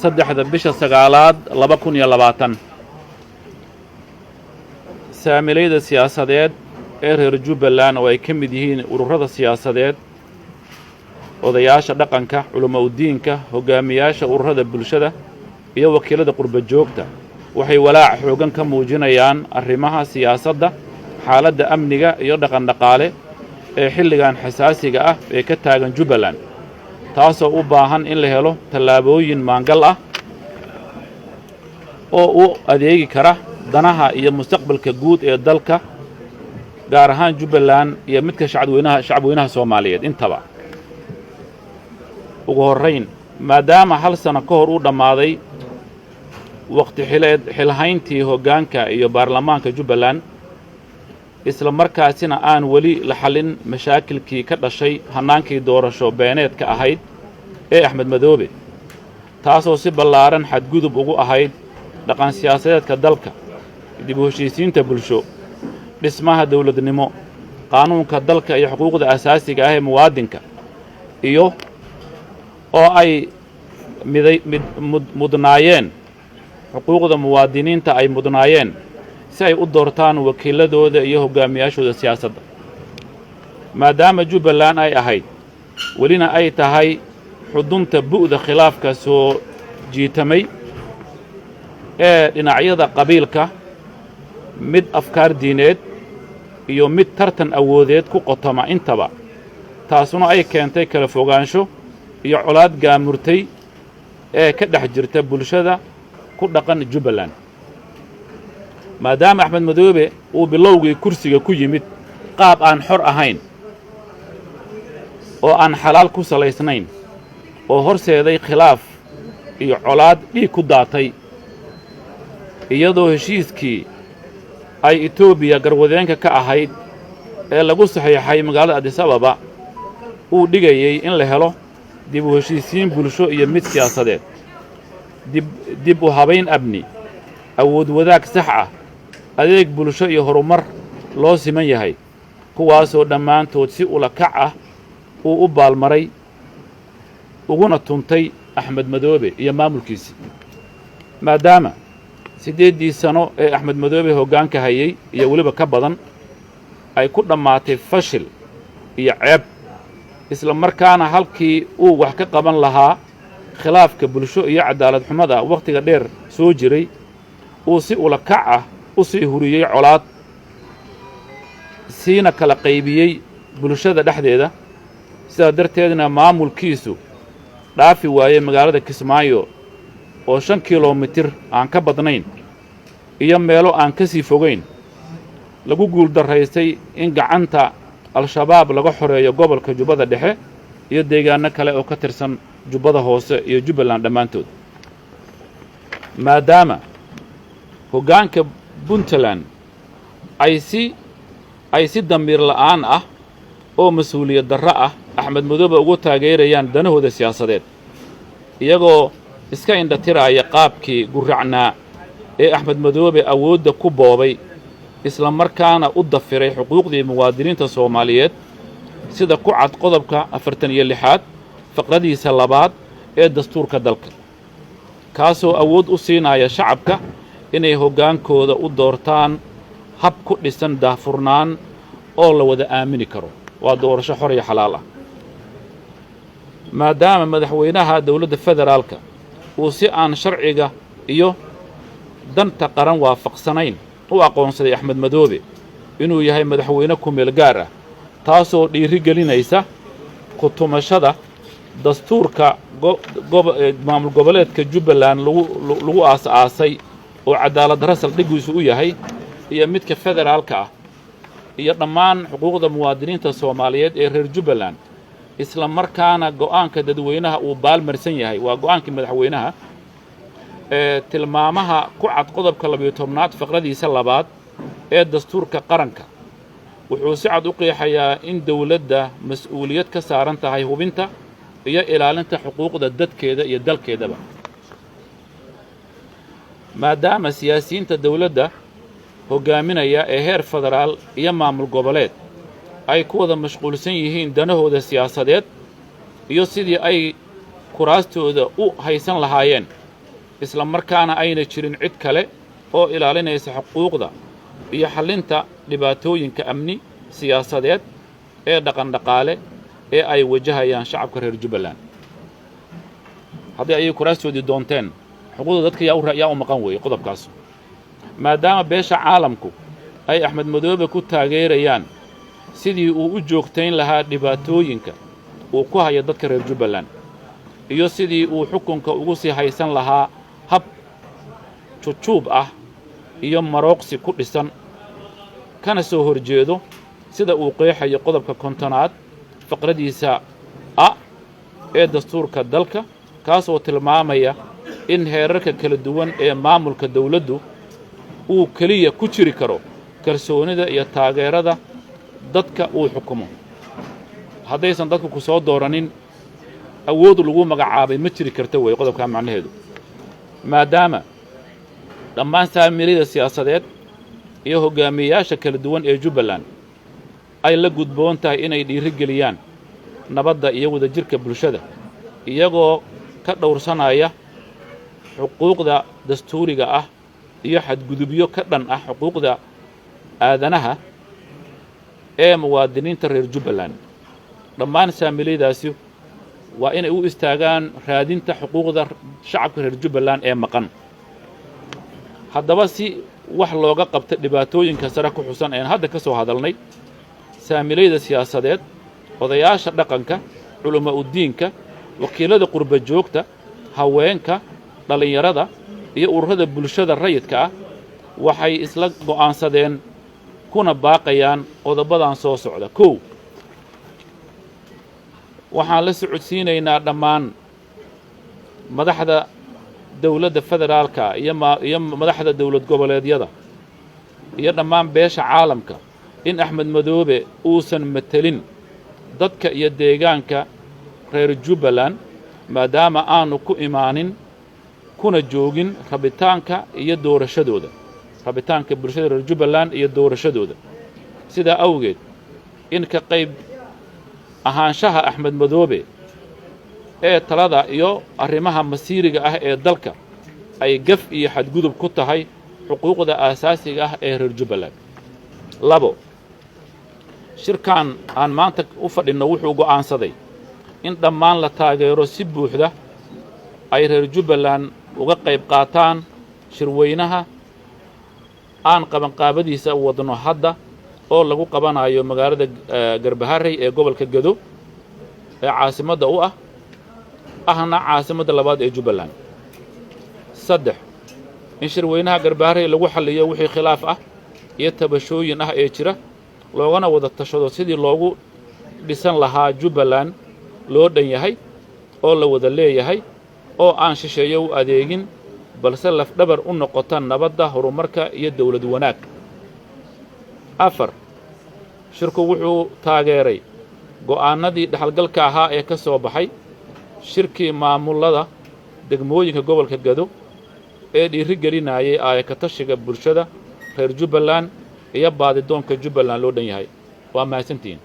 3-da bisha 9aad 2020. Saamilayda siyaasadeed ee reer Jubbaland, oo ay ka mid yihiin ururada siyaasadeed, odayaasha dhaqanka, culamo udiinka, hoggaamiyaasha ururada bulshada iyo wakiilada qurba joogta, waxay walaac xoogan ka muujinayaan arrimaha siyaasadda, xaaladda amniga iyo dhaqan dhaqaale ee xilligan xasaasiga ah ee ka taagan Jubbaland, taasoo u baahan in la helo tallaabooyin maangal ah oo u adeegi kara danaha iyo mustaqbalka guud ee dalka, gaar ahaan Jubbaland, iyo midka shacabweynaha Soomaaliyeed intaba. Ugu horrayn, maadaama hal sano ka hor uu dhammaaday waqti xileed xilhayntii hoggaanka iyo baarlamaanka Jubbaland, isla markaasina aan weli la xallin mashaakilkii ka dhashay hannaankii doorasho beeneedka ahayd ee Axmed Madoobe, taasoo si ballaaran xadgudub ugu ahayd dhaqan siyaasadeedka dalka, dib u heshiisiinta bulsho, dhismaha dawladnimo, qaanuunka dalka iyo xuquuqda asaasiga ah ee muwaadinka, iyo oo ay miday mid mudnaayeen xuquuqda muwaadiniinta ay mudnaayeen si ay u doortaan wakiiladooda iyo hoggaamiyaashooda siyaasadda. Maadaama Jubbaland ay ahayd, welina ay tahay, xudunta bu'da khilaafka soo jiitamay ee dhinacyada qabiilka, mid afkaar diineed iyo mid tartan awoodeed ku qotoma intaba, taasuna ay keentay kala fogaansho iyo colaad gaamurtay ee ka dhex jirta bulshada ku dhaqan Jubbaland. Maadaama Axmed Madoobe uu bilowgii kursiga ku yimid qaab aan xor ahayn oo aan xalaal ku salaysnayn, oo horseeday khilaaf iyo colaad dhiig ku daatay, iyadoo heshiiskii ay Etoobiya garwadeenka ka ahayd ee lagu saxiixay magaalada Addis Ababa uu dhigayey in la helo dib u heshiisiin bulsho iyo mid siyaasadeed, dib u habayn amni, awood wadaag sax ah, adeeg bulsho iyo horumar loo siman yahay, kuwaasoo dhammaantood si ula kac ah uu u baalmaray uguna tuntay Axmed Madoobe iyo maamulkiisii. Maadaama 8dii sano ee Axmed Madoobe hoggaanka hayey iyo weliba ka badan ay ku dhammaatay fashil iyo ceeb, isla markaana halkii uu wax ka qaban lahaa khilaafka bulsho iyo cadaalad xumada wakhtiga dheer soo jiray, uu si ula kac ah u sii huriyey colaad, siina kala qaybiyey bulshada dhexdeeda, sidaa darteedna maamulkiisu dhaafi waayey magaalada Kismaayo oo 5 kilomitir aan ka badnayn iyo meelo aan ka sii fogayn, lagu guuldarraystay in gacanta Al-Shabaab laga xoreeyo gobolka Jubbada Dhexe iyo deegaanno kale oo ka tirsan Jubbada Hoose iyo Jubbaland dhammaantood. Maadaama hoggaanka Puntland ay si damiir la'aan ah oo mas-uuliyad darro ah Axmed Madoobe ugu taageerayaan danahooda siyaasadeed, iyagoo iska indhatiraaya qaabkii gurracnaa ee Axmed Madoobe awoodda ku boobay, isla markaana u dafiray xuquuqdii muwaadiniinta Soomaaliyeed, sida ku cad qodobka 46aad faqradiisa labaad ee dastuurka dalka, kaasoo awood u siinaya shacabka inay hoggaankooda u doortaan hab ku dhisan daahfurnaan oo la wada aamini karo, waa doorasho xor iyo xalaal ah. Maadaama madaxweynaha dowladda federaalka uu si aan sharciga iyo danta qaran waafaqsanayn u aqoonsaday Axmed Madoobe inuu yahay madaxweyne ku-meel gaar ah, taasoo dhiiri gelinaysa ku tumashada dastuurka maamul goboleedka Jubbaland lagu aas-aasay oo cadaalad darro saldhiggiisu u yahay, iyo midka federaalka ah, iyo dhammaan xuquuqda muwaadiniinta Soomaaliyeed ee reer Jubbaland, isla markaana go'aanka dadweynaha uu baalmarsan yahay, waa go'aankii madaxweynaha, ee tilmaamaha ku cad qodobka 12aad faqradiisa labaad ee dastuurka qaranka, wuxuu si cad u qeexayaa in dowladda mas-uuliyad ka saaran tahay hubinta iyo ilaalinta xuquuqda dadkeeda iyo dalkeedaba. Maadaama siyaasiyiinta dowladda hoggaaminaya ee heer federaal iyo maamul goboleed ay ku wada mashquulsan yihiin danahooda siyaasadeed iyo sidii ay kuraastooda u haysan lahaayeen. Isla markaana ayna jirin cid kale oo ilaalinaysa xuquuqda iyo xallinta dhibaatooyinka amni, siyaasadeed ee dhaqandhaqaale ee ay wajahayaan shacabka reer Jubbaland. Haddii ayay kuraastoodii doonteen, xuquuqda dadka yaa u maqan weeye qodobkaas. Maadaama beesha caalamku ay Axmed Madoobe ku taageerayaan sidii uu u joogtayn lahaa dhibaatooyinka uu ku hayo dadka reer Jubbaland iyo sidii uu xukunka ugu sii haysan lahaa hab jujuub ah iyo marooqsi ku dhisan, kana soo horjeedo sida uu qeexayo qodobka 50aad faqradiisa a ee dastuurka dalka, kaasoo tilmaamaya in heerarka kala duwan ee maamulka dawladdu uu keliya ku jiri karo kalsoonida iyo taageerada dadka uu xukumo. Haddaysan dadku ku soo dooranin, awood lagu magacaabay ma jiri karta weeye qodobkaa macnaheedu. Maadaama dhammaan saamiilayada siyaasadeed iyo hoggaamiyeyaasha kala duwan ee Jubbaland ay la gudboon tahay inay dhiiri geliyaan nabadda iyo wadajirka bulshada, iyagoo ka dhowrsanaya xuquuqda dastuuriga ah iyo xadgudubyo ka dhan ah xuquuqda aadanaha ee muwaadiniinta reer Jubbaland, dhammaan saamiilayadaasi waa inay u istaagaan raadinta xuquuqda shacabka reer Jubbaland ee maqan. Haddaba, si wax looga qabta dhibaatooyinka sare ku xusan een hadda ka soo hadalnay, saamiilayda siyaasadeed, odayaasha dhaqanka, culamaa uddiinka, wakiilada qurba joogta, haweenka, dhallinyarada iyo ururada bulshada rayidka ah waxay isla go'aansadeen kuna baaqayaan qodobadan soo socda. 1, waxaan la socodsiinaynaa dhammaan madaxda dowladda federaalka iyo madaxda dowlad goboleedyada iyo dhammaan beesha caalamka in Axmed Madoobe uusan matelin dadka iyo deegaanka reer Jubbaland, maadaama aanu ku imaanin kuna joogin rabitaanka iyo doorashadooda, rabitaanka bulshada reer Jubbaland iyo doorashadooda. Sidaa awgeed, in ka qayb ahaanshaha Axmed Madoobe ee talada iyo arrimaha masiiriga ah ee dalka ay gaf iyo xadgudub ku tahay xuquuqda aasaasiga ah ee reer Jubbaland. 2, shirkan aan maanta u fadhinno wuxuu go'aansaday in dhammaan la taageero si buuxda ay reer Jubbaland uga qayb qaataan shirweynaha aan qabanqaabadiisa wadno hadda oo lagu qabanayo magaalada Garbaharey ee gobolka Gedo ee caasimadda u ah, ahna caasimadda labaad ee Jubbaland. 3, in shirweynaha Garbaharey lagu xalliyo wixii khilaaf ah iyo tabashooyin ah ee jira, loogana wada tashado sidii loogu dhisan lahaa Jubbaland loo dhan yahay oo la wada leeyahay oo aan shisheeyo u adeegin, balse lafdhabar u noqota nabadda, horumarka iyo dawlad wanaag. 4, shirku wuxuu taageeray go'aanadii dhexalgalka ahaa ee ka soo baxay shirkii maamullada degmooyinka gobolka Gado ee dhiiri gelinayay aayakatashiga bulshada reer Jubbaland iyo baadidoonka Jubbaland loo dhan yahay. Waa mahadsantihiin.